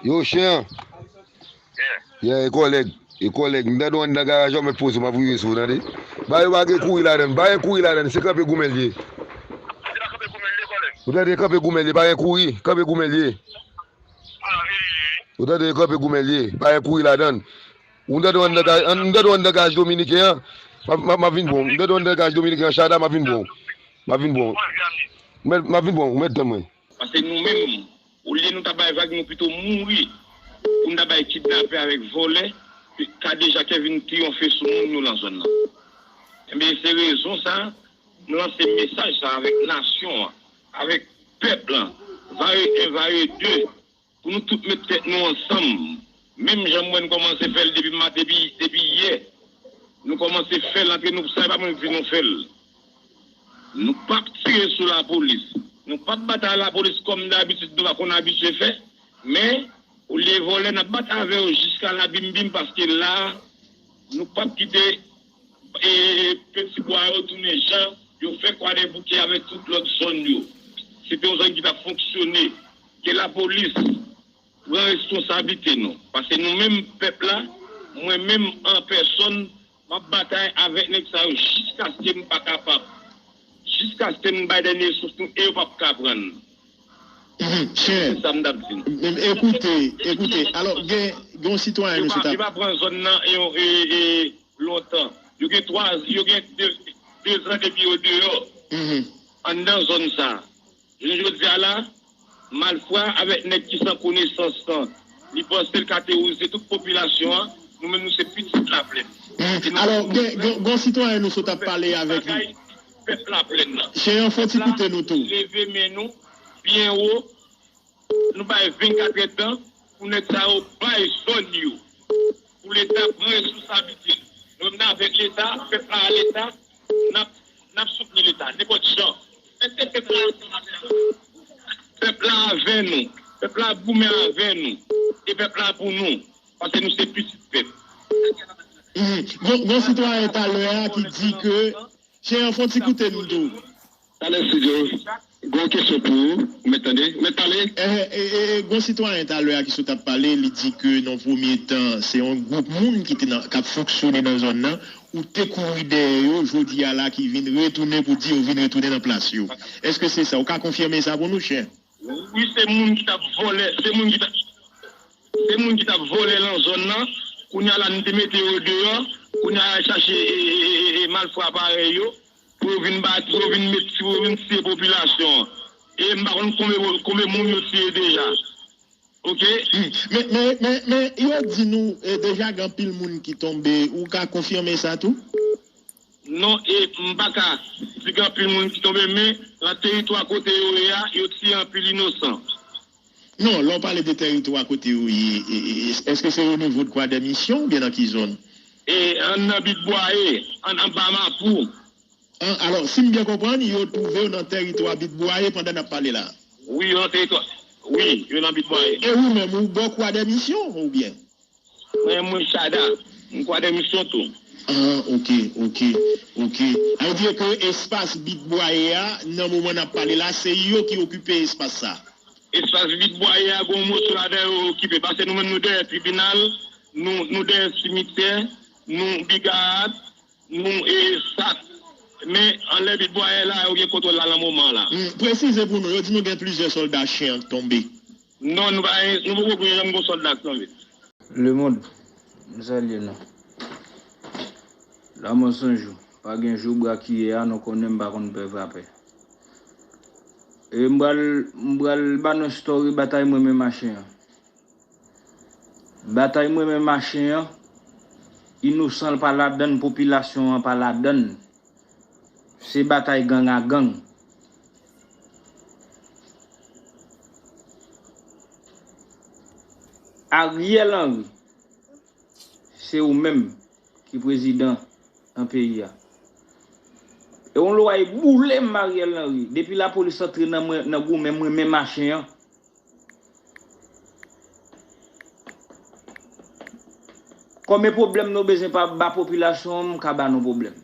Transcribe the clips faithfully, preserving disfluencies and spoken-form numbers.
Yo, chen an. Yeah, e kòlèg. E kòlèg. M tande w anndan garaj la, w mèt poze w, m ap rive sou ou, tande. Ba yo pa gen kouri ladann. Ba yo kouri ladann. Se kanpe goumen l ye. Ou tande, kanpe goumen l ye. Pa gen kouri. Kanpe goumen l ye. Ou tande, kanpe goumen l ye. Pa gen kouri ladann. Ou tande w anndan garaj, m tande w anndan garaj dominiken an. M ap, m ap, m ap vin bon. M tande w anndan garaj dominiken an, Chada, m ap vin bon. M ap vin bon. M ap vin bon. Ou mèt tann mwen. Paske nou menm, olye nou ta bay vag, nou pito mouri pou n ta bay kidnapè avèk vòlè, ke kadejak vin triyonfe sou moun yo nan zòn nan. Enben, se rezon sa, nou lanse mesaj sa avèk nasyon an, avèk pèp lan, Vare en, Vare de, pou nou tout met tèt nou ansanm. Menm jan mwen kòmanse fè l depi ma-, depi, depi yè. Nou kòmanse fè l antre nou, sa e pa mwen ki di nou fè l. Nou p ap tire sou lapolis. Nou p ap batay lapolis kòm dabitid nou pa konn abitye fè. Men, olye vòlè, n ap batay avè yo jiska labimbim, paske la, nou p ap kite e, Petibwa yo tounen jan yo fè Kwadèboukè avèk tout lòt zòn yo. Se te yon zòn ki t ap fonksyone. Ke lapolis pran responsablite nou. Paske nou menm pèp la, mwen menm an pèsòn, m ap batay avèk nèg sa yo jiskaske m pa kapab. Jiskaske m bay dènye souf nou e yo p ap ka pran. Mhm, chen. Se sa m t ap di. M, m, ekoute, ekoute. Alò, gen, gen yon sitwayen nou sot ap. Yo pa, yo pa pran zòn nan e, e, e, lontan. Yo gen twa, yo gen de, de zan depi yo deyò. Mhm. Anndan zòn sa. Jounen jodi a la, malfra avèk nèg ki san konesans lan, li panse l ka teworize tout popilasyon an, nou menm nou se pitit Laplèn. Mhm. Alò, gen, gen, gen yon sitwayen nou sot ap pale avèk li. Pèp Laplèn nan. Chen an, fò ti koute nou tou. Leve men nou byen wo, nou bay vennkatrè tan pou nèg sa yo bay zòn yo. Pou Leta pran responsablite l. Nou menm n avèk Leta, pèp la a Leta, n ap, n ap soutni Leta, nenpòt jan. Èske pèp la ansanm avè nou? Pèp la avè nou. Pèp la goumen avè nou. E pèp la pou nou. Paske nou se pitit pèp. Mhm. Gon, gon sitwayen talè a ki di ke, chen an, fon ti koute nou tou. Talè studio, gon kesyon pou ou, ou mèt tande, ou mèt pale. Eh, eh, eh, eh, gon sitwayen talè a ki sot ap pale, li di ke nan premye tan, se yon gwoup moun ki te nan, k ap fonksyone nan zòn nan, ou te kouri dèyè yo, jodi a la ki vin retounen pou di yo vin retounen nan plas yo. Èske se sa? Ou ka konfime sa pou nou, chen? Wi, se moun ki t ap vòlè, se moun ki t ap, se moun ki t ap vòlè nan zòn nan. Kounye a la, nou te mete yo deyò. Kounye a, y al chache, e, e, e, e, e, malfra parèy yo pou yo vin bat, pou yo vin met, pou yo vin tiye popilasyon an. E m pa konn konbyen, konbyen moun yo tiye deja. Oke? Hmm. Men, men, men, men, yo di nou, e, deja gen anpil moun ki tonbe. Ou ka konfime sa tou? Non, e m pa ka di gen anpil moun ki tonbe, men nan teritwa kote yo ye a, yo tiye anpil inosan. Non, lè w pale de teritwa kote yo ye, e, e, e, èske se o nivo de Kwadèmisyon oubyen nan ki zòn? E, an nan Bitbwaye, an, anba Mapou. An, alò, si m byen konprann, yo twouve yo nan teritwa Bitbwaye pandan n ap pale la. Wi, yo nan teritwa. Wi, yo nan Bitbwaye. E ou menm, ou bò Kwadèmisyon oubyen? Mwen, mwen Chada. M Kwadèmisyon tou. Ah, oke, oke, oke. Sa vle di ke espas Bitbwaye a, nan moman n ap pale la, se yo ki okipe espas sa. Espas Bitbwaye a, gon moso ladan yo okipe. Paske nou menm nou dèyè tribinal, nou, nou dèyè simityè, nou Big Arat, nou e Sak. Men anlè Bitbwaye la, yo gen kontwòl la nan moman la. Hmm, presize pou nou, yo di nou gen plizyè sòlda chen an k tonbe. Non, nou pa, nou poko gen janm gon sòlda k tonbe. Lemonn, m salye nou. Lanmò s on jou, pa gen jou bra ki ye a, nou konnen m pa konn pè vrapè. E m pral, m pral ba nou story batay mwen menm a chen an. Batay mwen menm a chen an, inosan l pa ladann, popilasyon an pa ladann. Se batay gang a gang. Ariel Henry, se ou menm ki prezidan nan peyi a. E yon lwa e boule m Ariel Henry. Depi lapolis antre nan mwen, nan goumen mwen menm a chen an. Konbyen pwoblèm nou bezwen pa ba popilasyon an, m ka ba nou pwoblèm.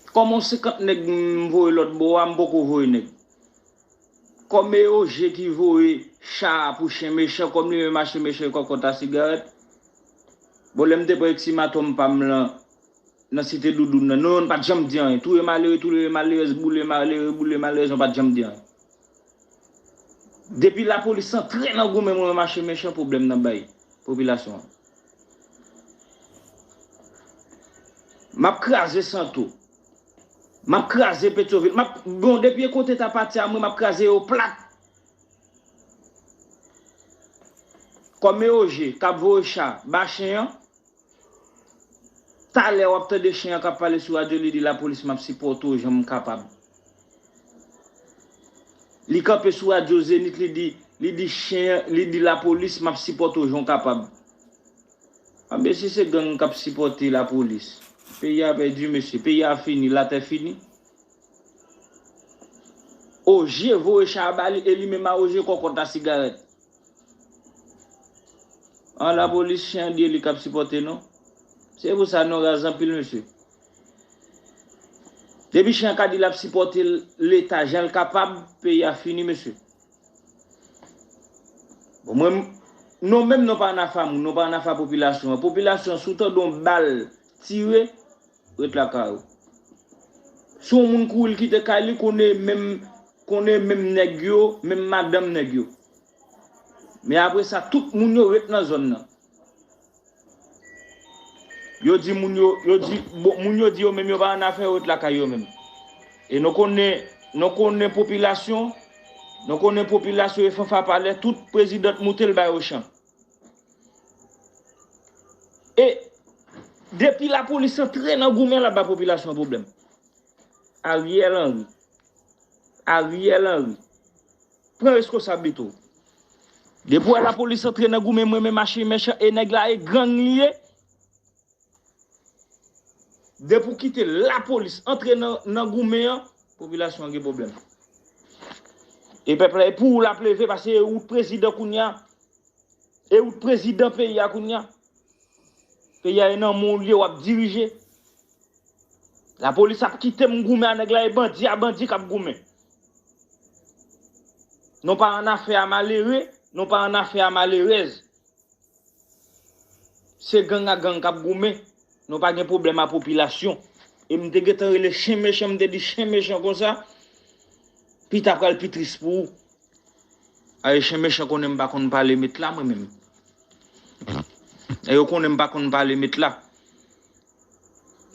Kòman senkant nèg m voye lòt bò a, m poko voye nèg. Kòm e Oje ki voye cha a pou chen mechan, kòm li menm a chen mechan e kòkòt a sigarèt. Bon, lè m te pran eksimatòm pa m lan nan Site Doudoun nan, nou, nou pa t janm di anyen. Touye malere, touye malerèz, boule malere, boule malerèz, nou pa t janm di anyen. Depi lapolis antre nan goumen mwen menm a chen mechan, pwoblèm nan bay popilasyon an. M ap kraze Santo. M ap kraze Petyonvil. M ap, bon, depi e kote ta pati a mwen, m ap kraze yo plat. Kòm e Oje k ap voye cha ba chen an, talè w ap tande chen an k ap pale sou radyo, li di lapolis, m ap sipòte w jan m kapab. Li kanpe sou radyo Zenith, li di, li di chen an, li di lapolis, m ap sipòte w jan w kapab. Anben, si se gang k ap sipòte lapolis, peyi a pèdi, mesye. Peyi a fini, latè fini. Oje voye cha a ba li, e li menm a Oje kòkòt a sigarèt. An lapolis, chen an di e li k ap sipòte nou. Se pou sa nou raz anpil, mesye. Depi chen an ka di l ap sipòte Leta jan l kapab, peyi a fini, mesye. Bon, mwen, nou menm, nou pa ann afè a moun, nou pa ann afè a popilasyon an. Popilasyon an, si w tande yon bal tire, ret lakay ou. Si yon moun kouri l kite kay li, konnen menm, konnen menm nèg yo, menm madanm nèg yo. Men apre sa, tout moun yo ret nan zòn nan. Yo di moun yo, yo di, bon, moun yo di yo menm yo pa ann afè yo, ret lakay yo menm. E nou konnen, nou konnen popilasyon, nou konnen popilasyon e fanfa palè, tout prezidan t moute l bay Ochan. E depi lapolis antre nan goumen, l ap ba popilasyon an pwoblèm. Ariel Henry. Ariel Henry. Pran reskonsablite w. Depi w wè lapolis antre nan goumen mwen menm a chen mechan, e nèg la e gang li ye. Depi w kite lapolis antre nan, nan goumen an, popilasyon an gen pwoblèm. E pèp la, e pou ou l ap leve, paske e ou t prezidan kounye a. E ou t prezidan peyi a kounye a. Peyi a e nan men w li ye, w ap dirije. Lapolis ap kite m goumen a nèg la, e bandi a bandi k ap goumen. Nou pa ann afè a malere, nou pa ann afè a malerèz. Se gang ak gang k ap goumen. Nou pa gen pwoblèm a popilasyon. E m te gentan rele chen mechan, m te di chen mechan konsa, pita pral pi tris pou ou. Aye, chen mechan konnen m pa konn pale met la, mwen menm. E yo konnen m pa konn pale met la.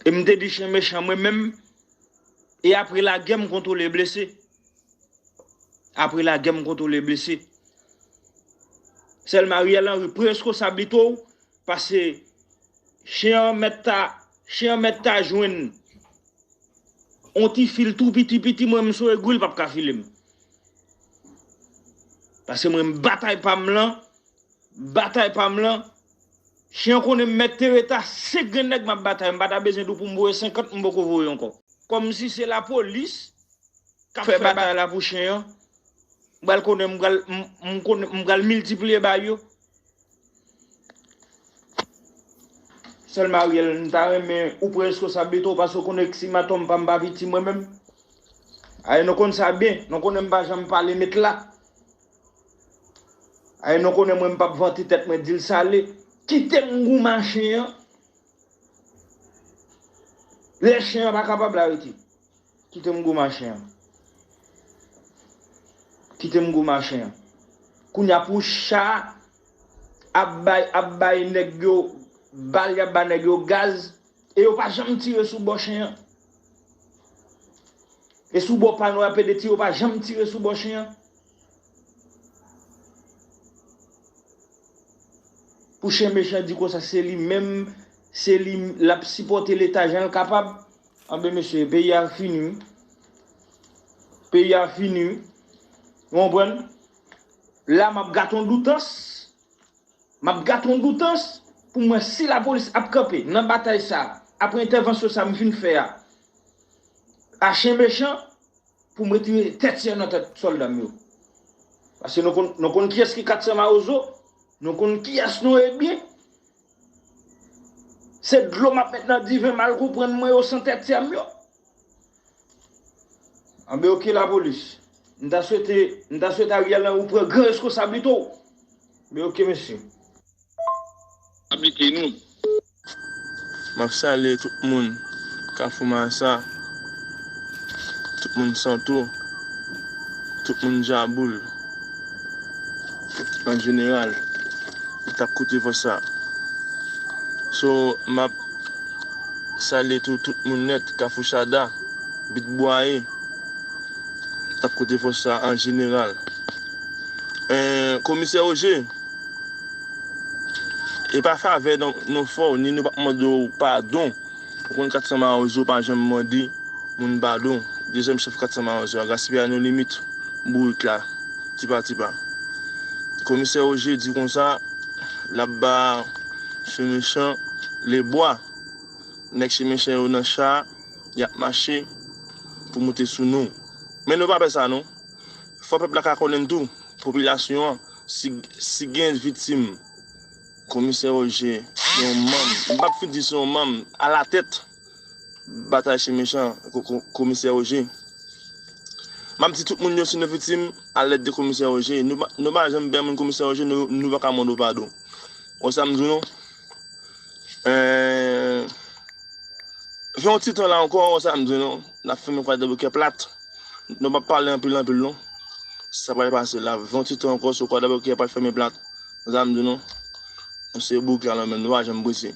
E m te di chen mechan, mwen menm, e apre lagè, m kontwole blese. Apre lagè, m kontwole blese. Sèlman Ariel Henry, pran reskonsablite w, paske chen an mèt ta, chen an mèt ta jwenn yon ti fil tou piti piti, mwen, m sou egri, l p ap ka file m. Paske mwen, m batay pa m lan, batay pa m lan, chen an konnen m mèt te ret a senk grenn nèg m ap batay, m pa ta bezwen di w pou m voye senkant, m poko voye ankò. Kòmsi se lapolis k ap fè batay la pou chen an. M pral konnen, m pral, m, m konnen, m pral miltipliye ba yo. Sèlman Ariel, m ta renmen ou pran reskonsablite w, paske w konnen eksimatòm pa m pa piti mwen menm. Aye, nou konn sa byen, nou konnen m pa janm pale met la. Aye, nou konnen mwen m p ap vante tèt mwen, di l sa le. Kite m goumen a chen an. Lè chen an pa kapab la rete. Kite m goumen a chen an. Kite m goumen a chen an. Kounye a pou cha ap bay, ap bay nèg yo bal, y ap bay nèg yo gaz, e yo pa janm tire sou bò chen an. E sou bò pa nou y ap ede tire, yo pa janm tire sou bò chen an. Pou chen mechan di konsa se li menm, se li l ap sipòte Leta jan l kapab. Anben mesye, peyi a fini wi. Peyi a fini wi. Ou konprann? La m ap gate yon doutans. M ap gate yon doutans pou m wè si lapolis ap kanpe nan batay sa a, apre entèvansyon sa a m fin fè a, a chen mechan, pou m retire tèt sè nan tèt sòlda m yo. Paske nou konn, nou konn kiyès ki kat san mawozo, nou konn kiyès nou ye byen. Se dlo m ap met nan diven mal konprann mwen yo san tèt sè m yo. Anben oke lapolis. M ta swete, m ta swete Ariel lan ou pran gran reskonsablite w. Men oke, mesye. Abite nou. M ap salye tout moun Kafou Masa, tout moun Santo, tout moun Djaboul, an jeneral, ki t ap koute fòs sa. So, m ap salye tou tout moun nèt, Kafou Chada, Bit Bwaye, t ap koute fòs sa an jeneral. Eh, Komisè Oje, e pa favè nou, nou fè w, ni nou p ap mande w padon. Ou konn Katsan Mawozo pa janm mande moun padon. Dezyèm chèf Katsan Mawozo a gaspiye nou limit bourik la, tipa tipa. Komisè Oje di konsa, l ap ba Chemechan lebwa. Nèg Chemechan yo nan cha, y ap mache pou moute sou nou. Men nou pa pè sa non. Fò pèp la ka konnen tou, popilasyon an, si, si gen viktim, Komisè Oje, se yon manm, m p ap fin di se yon manm, alatèt batay Chemechan, ko-, ko-, Komisè Oje. M ap di tout moun yo, si nou viktim, alèd de Komisè Oje. Nou pa, nou pa janm pè moun Komisè Oje, nou, nou pa ka mande w padon. Wè sa m di w non? Eh, fè yon ti tan la ankò, wè sa m di w non? N ap fèmen Kwadèboukè plat. Nou p ap pale anpil anpil non. Sa pral pase la. Fè yon ti tan ankò, sou Kwadèboukè pral fèmen plat. Wè sa m di w non? Nou se bouk la, non, men nou pa janm prese.